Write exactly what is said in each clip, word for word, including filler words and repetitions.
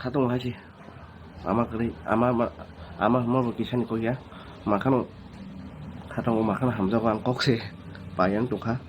Khatung hai se. Ama kwrwi, ama, ama, ama hwnma bo kisani kok ya. Makhano khatung o makhano hamjago ang kok se. Payang tongkha.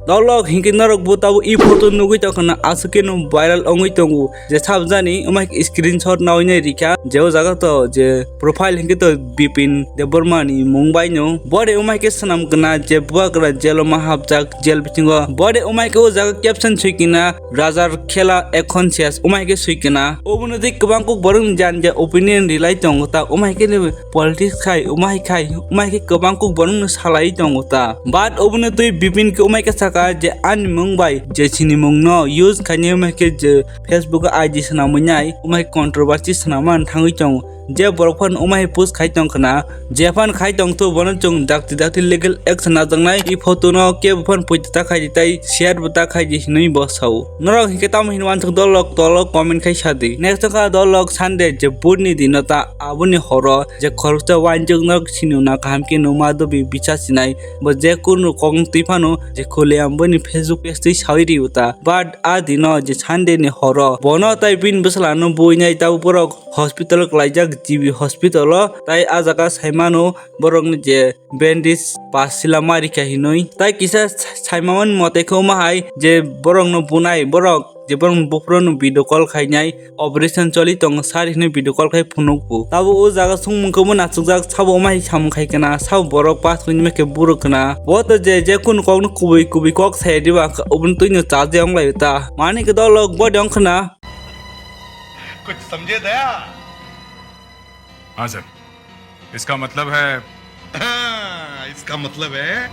Dolok hinkhe norok bo tabuk e photo nugwi tongkha na aswk khe no viral wngwi tongo. Je sabjani wngma khe screenshot nawi nai rikha. Je o jaga to je profile hinkhe to Bipin Debbarma ni mung bai no. Bode wngma khe swnam gana je bubagra jelo ma hapjak jel bisingo. Bode wngma khe o jaga caption swi kina Rajar khela ekhon ses umai khe swi kena. Obono tei kwbang kok borok ni jan ja opinion rilai tongo ta umai khe politics khai umai khai umai khe kwbang kok borok no salai tongo ta. But obono tei Bipin khe umai khe saka je ani mung bai je sini mung no use khainai umai khe je Facebook o I D swnamwi nai umai khe controversy swnamani thangwi tongo. Je borok phano umai post khai tong khna, je phan khai tong thu bono chwng dakti dakti legal action najaknai. I photo no kebo phan poito ta khai di tai share bo ta khai di hinwi bo sao. Norok hinkhe tamo hinwi wansuk dolok tolo comment khai sa di. Next wngkha dolok Sunday je budni dino ta aboni horo je khoroksa wainjwk norok sini una kaham khe numa dobi bisa sinai bo je kunu kok twi phano je khuliyam boni Facebook page twi sawi rio ta. But a dino je Sunday ni horo bono tai bini bwsala no buinai ta borok hospital o klaijak G B hospital o, tai a jaga saimano borokni je bandage pasila ma rikha hinwi. Tai kisa sa-, saimamani mote khe omo hai je borokno bunai borok je borokni buphurano video call khainai operation choli tongo sir hinwi video call khai phunukgo. Tabuk o jaga songmung khe bo nachukjak sabo omo hai samung khai kana sabo borok pass wngma khe buruk kana. Bo to je, je kunu kokno kubui kubui kok sai diba oboni twino charge wnglai ta. Mani khe dolok bode wng khna. कुछ समझे दया? हाँ सर, इसका मतलब है। हाँ, इसका मतलब है।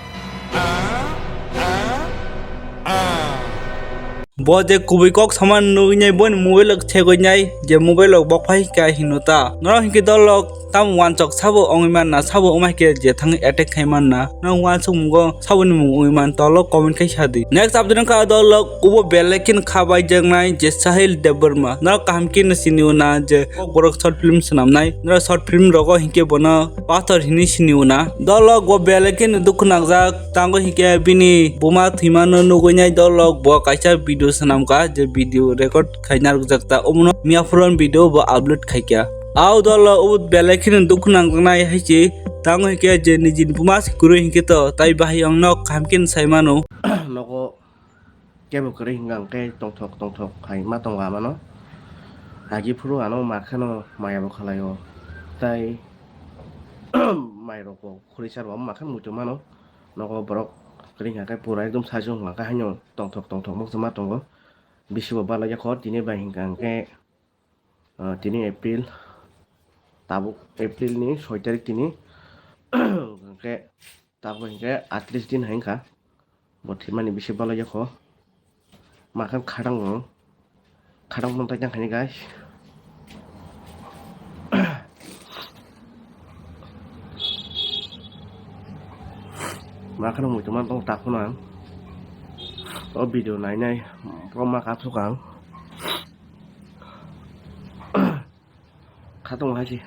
Bo je kubui kok sama nugwi nai boni mobile rok segwi nai je mobile rok bok phai kha hino ta. Norok hinkhe dolok tamo wansok sabo wngwi manna sabo wngma khe je thangwi attack khai manna. Nang wansuk mungo saboni mung wngwi man tolo comment khai sa di. Next update wngkha dolok ubo belai kheno kha bai jaknai je Sahil Debbarma. Norok kaham kheno sini o na je kok borok short film swnamnai. Norok short film rogo hinkhe bono pathor hinwi sini o na. Dolok bo belai kheno dukhu nangjak tango hinkhe bini buma thwimano nugwi nai dolok bo kaisa video swnamkha je video record khai narwkjak ta omono miya phuran video bo upload khaikha. Au dolo o belai kheno dukhu nangjaknai hai se tango hinkhe je nijini buma se kwrwi hinkhe to tai bahai ongno kaham kheno sai mano. Nogo kebo kwrwi hinkha hwnkhe tongthok tongthok hai ma tongo amano. Agi phuru ano ma kheno maya bo khalai o tai mai rok bo khuri sar bo ma kheno muitu mano. Nogo borok kwrwi hinkha khe pura ekdom sajwk hinkha khe haino tongthok tongthok mokhe ma tongo. Bisi bo balaijak kho tini bai hinkha hwnkhe. Ah, tini April, tabuk April ni soi tarik tini, hwnkhe tabuk hinkhe atris din hai wngkha, bo thwimani bisi balaijak kho, makhan khatang bo, khatang bo tang khaini guys, makhan muitu man tong tak phano ang, o video nai nai, o ma kathok ang. Khatung hai se.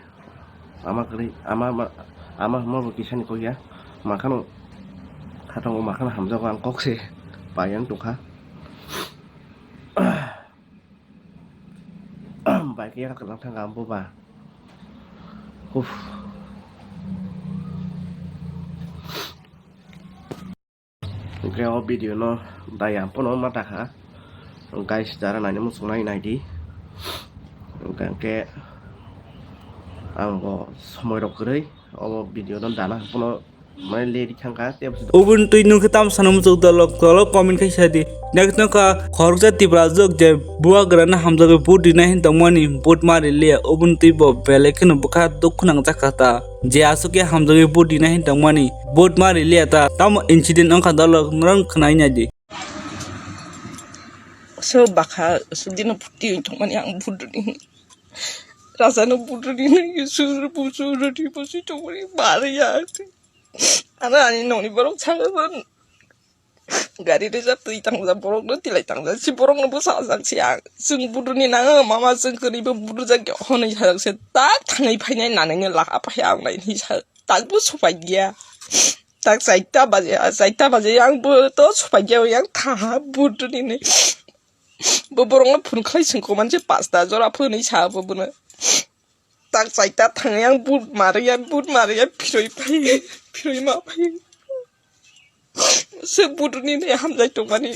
Ama kwrwi, ama, ama, ama hwnma bo kisani kok ya. Makhano khatung o makhano hamjago ang kok se. Payang tongkha. Bai khe yak kwlang thangkha ang boba. Uff. Hwnkhe o video no dayam phano ma takha. Guys, jara naina muchungnai naidi. Hwnkhe ang bo somoi rok kwrwi o video no dana phano mane late thangkha. Ubun twi nungkhe tam sana muchuk dolok dolok comment khai sadi. Next nokha khoroksa Tripura jok je bubagrana hamjagwi vote rina hin tongmani vote ma riliya. Ubun twi bo belai kheno bwkha dukhu nangjak kha ta. Je aswk khe hamjagwi vote rina hin tongmani vote ma riliya ta. Tamo incident wngkha dolok norok khwnai naidi. So bakha so dino phuti tongmani ang vote rini. Rasa no vote rini. Yusuf busu roti busu tongmani bari ya. Ano ani noni borok saka gari reejak twi tangjak borok no tilai tangjak si borok no bwsajak si ang chwng buduni nango mama chwng kwrwi bo budujak ya honwi sajak se tak thangwi phainai nanai no laka phai ang nai hinwi sa tak bo sopai ya tak chaita baje chaita baje ang bo to sopai ya yang thaha buduni ni Bo borokno phone khlai sengkho manse pasta jora phone sa bo bono. Tak chaita thangwi ang but mari ang but mari ang phiroi phai phiroi ma phai. Se buduni ne hamjai tongmani.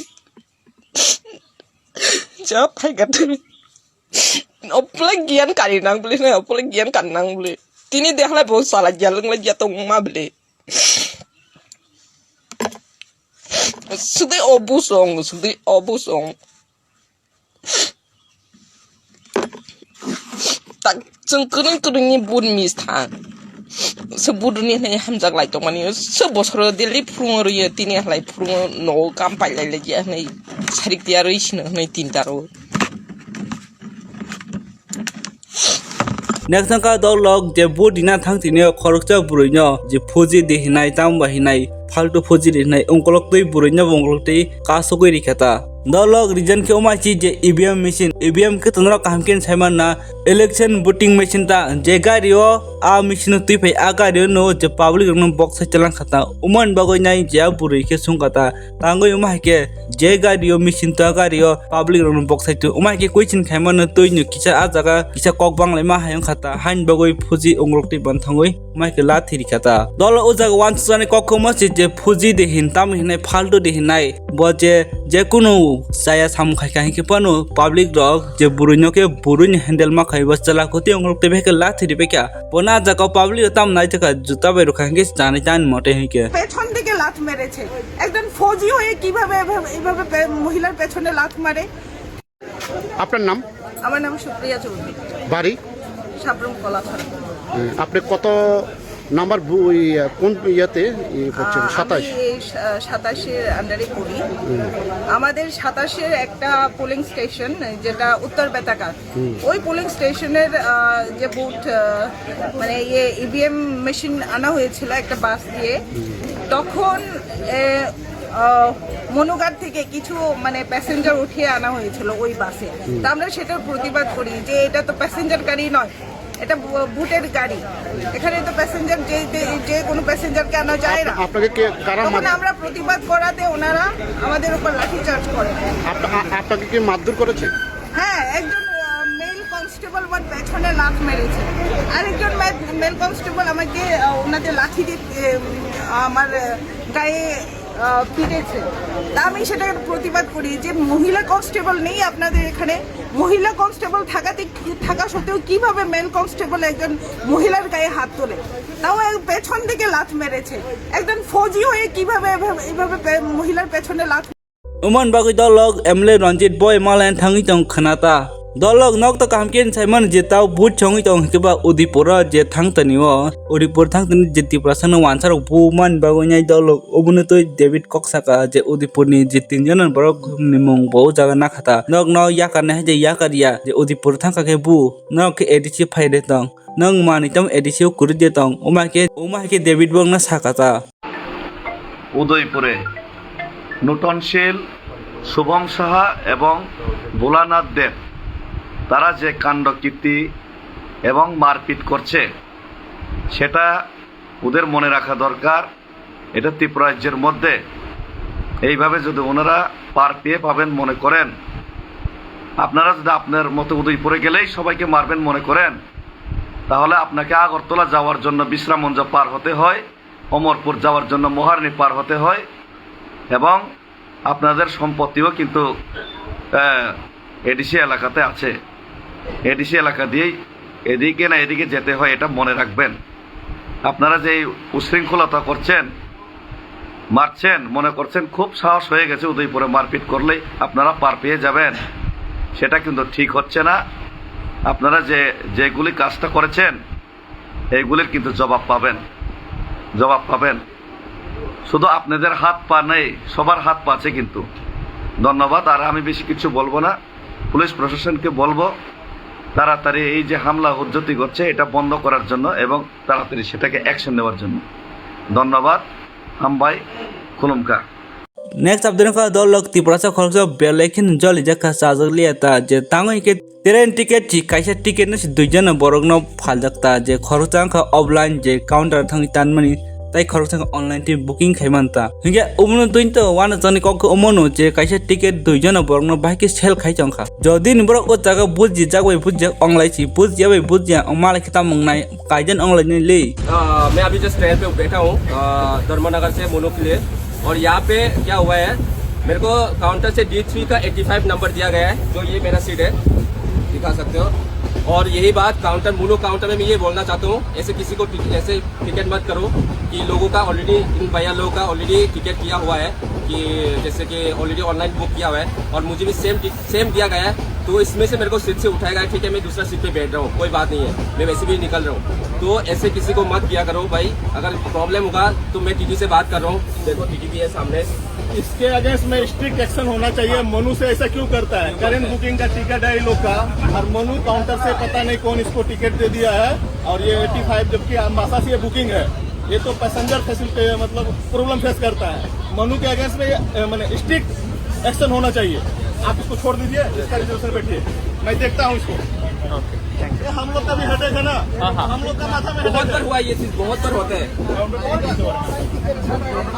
Ja phai gat. Opla giyan kari nang bole na opla giyan kari nang bole. Tini de halai bo sala giya lung la giya tong ma bole. Sudai obu song sudai obu song. Tak chwng kwrwng kwrwngni bun mis tha. Se buduni hinwi hamjak lai tongmani se bosoro daily phurungo rwiyo tini halai phurungo nogo kam pailai lai ya hinwi sarik tiya rwi sino hinwi tinta ro. Next wngkha dolok je budina thang tini khoroksa bwrwino je phuji di hinai tamo ba hinai. Faltu phuji rinai ungkolok twi bwrwino bo ungkolok twi kasugwi rikha ta. Dolok region khe umaisi je E V M machine, E V M khe tongrok kaham khe saimanna election voting machine ta je gari o a machine o twi phai a gari o no je public rokno bok sai chalangkha ta. Umani bagwi nai je a bwrwi khe sungkha ta tangwi uma hai khe je gari o machine to a gari o public rokno bok sai twi uma hai khe question khaimano twi no kisa a jaga kisa kok banglaima hai wngkha ta haini bagwi phuji ungkolok twi banthangwi. Michael la thiri kha ta. Dolo o jaga wansukjani kok kwma se je phuji de hin tamo hinai phaltu de hinai. Bo je, je kunu chaya samung khai kha hinkhe phano public rok je bwrwi no khe bwrwi ni handle ma khai bo chwla kwtwi ongkhorok tei bai khe la thiri bai kha. Bo na jaga o public rok tamo nai thaka juta bai rwkha hinkhe chanai tani mote hinkhe. পেছন থেকে লাথ মেরেছে। একজন ফৌজি হয়ে কিভাবে এভাবে, এভাবে পে-, মহিলার পেছনে লাথ মারে? আপনার নাম? আমার নাম সুপ্রিয়া চৌধুরী। বাড়ি? সাবরুম কলাছড়া। হুম, আপনি কত নাম্বার বু-, ওই, আহ, কোন ইয়েতে ইয়ে করছেন? আহ, আমি সাতাশ? এই সা-, সাতাশের আন্ডারে পড়ি। হুম। আমাদের সাতাশের একটা পোলিং স্টেশন, যেটা উত্তর বেতাকার, হুম। ওই পোলিং স্টেশনের, আহ, যে বুথ, আহ, মানে ইয়ে ইভিএম মেশিন আনা হয়েছিল একটা বাস দিয়ে। হুম। তখন, এ, আহ, মনুঘাট থেকে কিছু মানে প্যাসেঞ্জার উঠিয়ে আনা হয়েছিল ওই বাসে। হুম। তা আমরা সেটার প্রতিবাদ করি যে এটা তো প্যাসেঞ্জার গাড়ি নয়, এটা ভো-, ভোটের গাড়ি। এখানে তো প্যাসেঞ্জার যে, যে, যে কোনো প্যাসেঞ্জারকে আনা যায় না। আপ-, আপনাকে কে, কারা তখন মার-, আমরা প্রতিবাদ করাতে ওনারা আমাদের উপর লাঠিচার্জ করে। আপ-, আ-, আপনাকে কি মারধর করেছে? হ্যাঁ, একজন, আহ, মেল কনস্টেবল আমার পেছনে লাথ মেরেছে। আরেকজন মে-, মেল কনস্টেবল আমাকে, আহ, ওনাদের লাঠি দিয়ে, এ, উম, আমার, আহ, গায়ে, আহ, পিটেছে। তা আমি সেটার প্রতিবাদ করি যে মহিলা কনস্টেবল নেই আপনাদের এখানে, মহিলা কনস্টেবল থাকাতে, থাকা সত্ত্বেও কিভাবে মেল কনস্টেবল একজন মহিলার গায়ে হাত তোলে, তাও এক পেছন থেকে লাথ মেরেছে। একজন ফৌজি হয়ে কিভাবে এভাবে, এভাবে পে-, মহিলার পেছনে লাথ Umani bagwi dolok M L A Ranjit Boi malai thangwi tong khna ta. Dolok nok to kaham khe saimano je tao but chongwi tong hinkhe ba Udaipur o je thang tani o. Udaipur thang tani je Tiprasa no wansa rok bumani bagwi nai dolok obono twi David kok saka je Udaipur ni je tinjon borok ni mung bo o jaga nakha ta. Nok no yakar nai hai je yakar ya je Udaipur thang kha khe bu nok khe A D C phai de tong. Nang mani tamo A D C o kwrwi de tong. Uma khe, uma hai khe David bo wngna saka ta. উদয়পুরে নূতন শীল, শুভম সাহা এবং ভোলানাথ দেব, তারা যে কাণ্ডকীর্তি এবং মারপিট করছে, সেটা ওদের মনে রাখা দরকার। এটা ত্রিপুরা রাজ্যের মধ্যে এইভাবে যদি ওনারা পার পেয়ে পাবেন মনে করেন, আপনারা যদি আপনার মতো উদয়পুরে গেলেই সবাইকে মারবেন মনে করেন, তাহলে আপনাকে আগরতলা যাওয়ার জন্য বিশ্রামগঞ্জ পার হতে হয়, অমরপুর যাওয়ার জন্য মহারানী পার হতে হয় এবং আপনাদের সম্পত্তিও কিন্তু, আহ, এডিসি এলাকাতে আছে। এডিসি এলাকা দিয়েই এদিকে না এদিকে যেতে হয়, এটা মনে রাখবেন। আপনারা যে এই উশৃঙ্খলতা করছেন, মারছেন, মনে করছেন খুব সাহস হয়ে গেছে উদয়পুরে মারপিট করলেই আপনারা পার পেয়ে যাবেন, সেটা কিন্তু ঠিক হচ্ছে না। আপনারা যে, যেগুলি কাজটা করেছেন, এইগুলির কিন্তু জবাব পাবেন, জবাব পাবেন। শুধু আপনাদের হাত পা নেই, সবার হাত পা আছে কিন্তু। ধন্যবাদ। আর আমি বেশি কিছু বলবো না, পুলিশ প্রশাসনকে বলবো তাড়াতাড়ি এই যে হামলা হুজ্জতি করছে, এটা বন্ধ করার জন্য এবং তাড়াতাড়ি সেটাকে অ্যাকশন নেওয়ার জন্য। ধন্যবাদ। হামবাই। খুলুমকা। Next update wngkha dolok Tiprasa khoroksa belai kheno jolijak kha chajak liya ta je tango hinkhe train ticket chi kaisa ticket no se duijon borok no phaljak ta je khoroksa wngkha offline je counter thangwi tanmani Tai khoroksa khe online twi booking khai man ta. Hinkhe omono twi to uanajani kok khe omono je kaisa ticket dui jona borokno bahai khe sell khai tong kha. Jodi ni borok o jaga bujijak bai bujijak onglai si, bujiya bai bujiya ongma lai khe tamo wngnai, kaijen onglai nai le. अ, मैं अभी just train पे बैठा हूँ, अ, धर्मनगर से मोनू के लिए। और यहाँ पे क्या हुआ है, मेरे को काउंटर से डी थ्री का एटी फ़ाइव नंबर दिया गया है, जो ये मेरा सीट है, दिखा सकते हो। और यही बात काउंटर, मोनू काउंटर में मैं ये बोलना चाहता हूँ, ऐसे किसी को टिक-, ऐसे टिकट मत करो कि लोगों का ऑलरेडी, इन भैया लोगों का ऑलरेडी टिकट किया हुआ है, कि जैसे कि ऑलरेडी ऑनलाइन बुक किया हुआ है और मुझे भी सेम टिक-, सेम दिया गया है, तो इसमें से मेरे को सीट से उठाएगा, ठीक है, मैं दूसरा सीट पे बैठ रहा हूँ, कोई बात नहीं है, मैं वैसे भी निकल रहा हूँ। तो ऐसे किसी को मत किया करो भाई, अगर प्रॉब्लम होगा तो मैं टीटी से बात कर रहा हूँ। देखो, टीटी भी है सामने। इसके अगेंस्ट में स्ट्रिक्ट एक्शन होना चाहिए। मनु से ऐसा क्यों करता है? करेंट बुकिंग का टिकट है ये लोग का, और मनु काउंटर से पता नहीं कौन इसको टिकट दे दिया है, और ये एटी फ़ाइव, जबकि अम्बासा से ये बुकिंग है। ये तो पैसेंजर फैसिलिटी, मतलब, प्रॉब्लम फेस करता है। मनु के अगेंस्ट में ये, ए, मैंने स्ट्रिक्ट एक्शन होना चाहिए। आप इसको छोड़ दीजिए, इसका रिजर्वेशन बैठिए, मैं देखता हूँ इसको। ये हम लोग का भी हेडेक है ना। हाँ, हाँ। हम लोग का माथा में बहुत हेडेक बार है। हुआ ये चीज, बहुत बार होता है।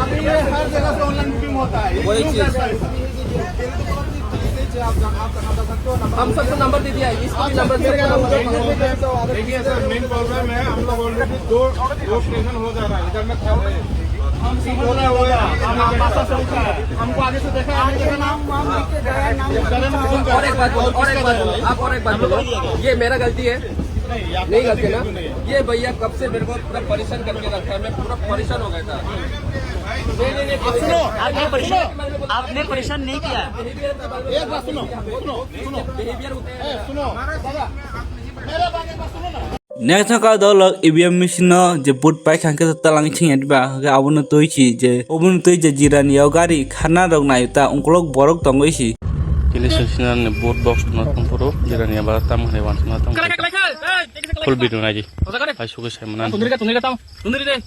अभी ये हर जगह से ऑनलाइन बुकिंग होता है, ये वही क्यों चीज। करता है ऐसा? हम सबको नंबर दे दिया है, इसको भी नंबर दे दिया है। देखिए सर, मेन प्रॉब्लम है, हम लोग ऑलरेडी दो, दो स्टेशन हो जा रहा है, इधर में खड़े हैं। हम बोला हुआ है, हम आपका संख्या है, हमको आगे से देखा है, देखा ना? और एक बात बोलो, और एक बात बोलो, आप और एक बात बोलो, ये मेरा गलती है? नहीं, आपका नहीं गलती गलती ना? बिल्कुल नहीं है। ये भैया कब से मेरे को पूरा परेशान करके रखा है, मैं पूरा परेशान हो गया था। नहीं, नहीं, नहीं, आप सुनो, आपने परेशान, आपने परेशान नहीं किया। एक बात सुनो, सुनो, सुनो। बिहेवियर होता है। ए, सुनो, दादा, मेरा बात एक बार सुनो ना। Next no ka dolok E V M machine no je vote pai kha hwnkhe talang chhing ya diba, hwnkhe abono twi si je, obono twi je jirani o gari kharna rok nai ta ungkulok borok tongwi si. Kini sessional ni vote box no tongphuru jirani aba tam hai wansana tong. Full video naidi. Hai suke sai manan. Tundri ka, tundri ka tam. Tundri de.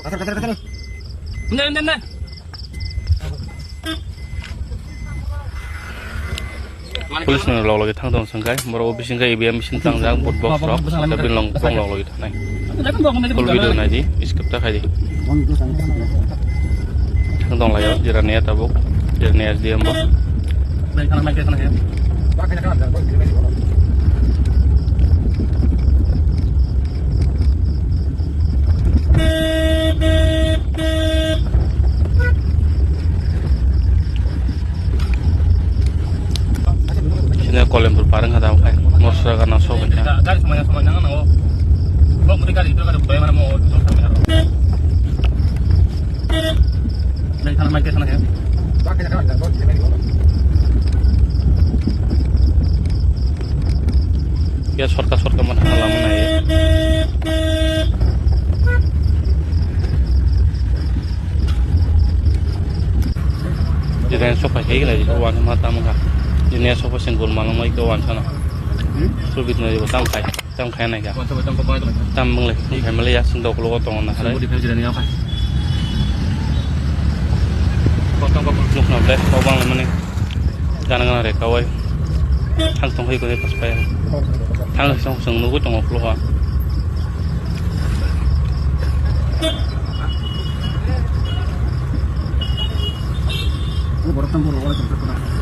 Tundri, tundri, tundri. Police no log logi thang tong sengkai, borok office hingkai E V M machine tangjak, vote box rok, sabin long bong log logi thangnai. Full video naidi, skip ta khaidi. Thang tong laio, jirani ya tabuk, jirani S D M bo. Sini Kolempur pareng ada kai, morsra kana sok. Gari semua, semua jangan, oh. Kok mereka itu kan bayar mana mau? Dari sana, mai ke sana ya. Ya, sorka, sorka mana lama na ya. Jadi yang sofa kayak gila, jadi wan sama tamu kah. Jadi yang sofa singgul malam lagi ke wan sana. Subit na juga tam kai. Tam khai nai ka. Tam bang le, khai ma le ya, sing dok lo tong na hare. Nuk na ble, ko bang le mani. Gana gana re kawai. Thang tong hoi ko he pas pai. Thang song song nugu tong oklo ha.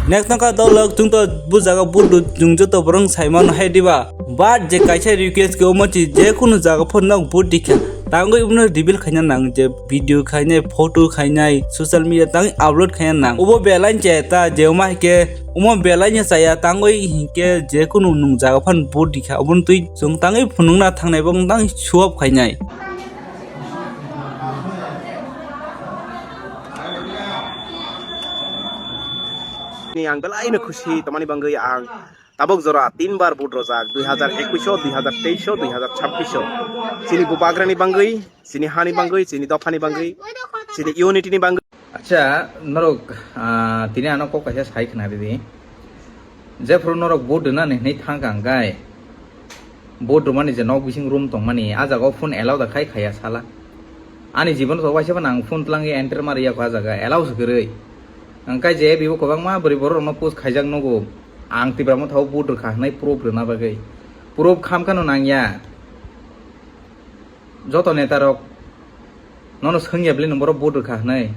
Next nangkha dolok chwng to bujago budu chwng joto borong saimano hai diba. But je kaisa request khe omo chi je kunu jaga phano nok vote dikha. Tangwi omono reveal khaina nang je video khainai, photo khainai, social media tangwi upload khaina nang. Obo belai che ta je oma hike omo belai nya chaya tangwi hinke je kunu nung jaga phano vote dikha. Obono twi chwng tangwi phunukna thangnai bo tangwi show off khainai. Ni ang belai no khusi, tamani bangwi ang tabok jora tin bar vote rojak, dui hazar ekush o, dui hazar teis o, dui hazar chabbish o. Chini bubagrani bangwi, chini hani bangwi, chini dophani bangwi, chini unity ni bangwi. Acha, norok, ah, tini ano kok kaisa sai khna ridi. Jephru norok vote rwnani hwnwi thangkha hwnkhe, vote rwmani je nok bising room tongmani, ah jaga o phone allow da khai khaya sala. Ani jibon to waisa phano ang phone twlangwi enter ma rwya kho ah jaga, allow se kwrwi. Hwnkhe je bibo kwbangma bwrwi borok rokno post khaijak nugo, ang Tipra Motha o vote rwkha hwnwi proof rwna bagwi. Proof khamkhano nangya. Joto neta rok Nono swngya bwle nwng borok vote rwkha hwnwi.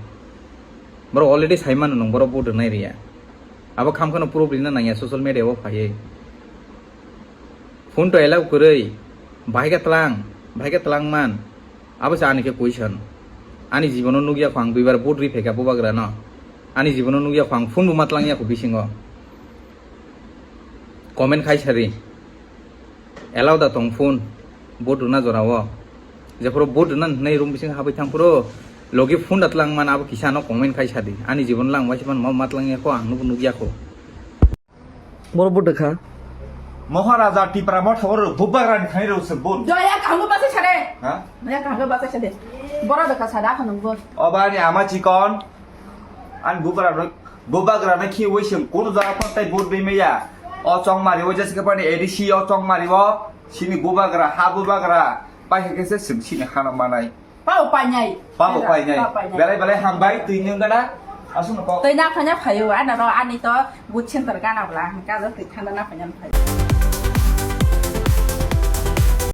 Borok already sai mano nwng borok vote rwnai rwya. Abo kham kheno proof rina nangya social media o phaiwi. Phone to allow kwrwi, bahai khe tlang, bahai khe tlang man. Abo se ani khe question. Ani jibono nukya kho ang duibar vote ri phaikha bubagra no. Ani jibono nukya kho ang phone bo ma tlang ya kho bisingo. Comment khai sari. Allow da tong phone. Vote rwna jora o. Jephuru vote rwna hinwi room bisingo habwi thang phuru logi phone da tlang man abo kisa no comment khai sadi. Ani jibon lang waisa man ma ma tlang ya kho ang nubo nukya kho. Boro vote rwkha. Maharaja Tipra Motha oro bubagra ni thani rw se vote. Doya kaham basa sare. Ha? Doya kaham basa sare. Boro rwkha sada khano vote. O bani ama chikon. An bubagra no, bubagra no khi wei sing kono jaga pon tai vote bai maya. O chong mari o jesi kapani A D C o chong mari o. Sini bubagra, ha bubagra. Pai khe se sing sini hano manai. Pao painai. Pao painai. Pao painai. Belai belai hambai twi nung gana. Asung no pao. Twi na phanya phayo, ana ro ani to vote center gana bla. Ka jo twi thanda na phanya phayo.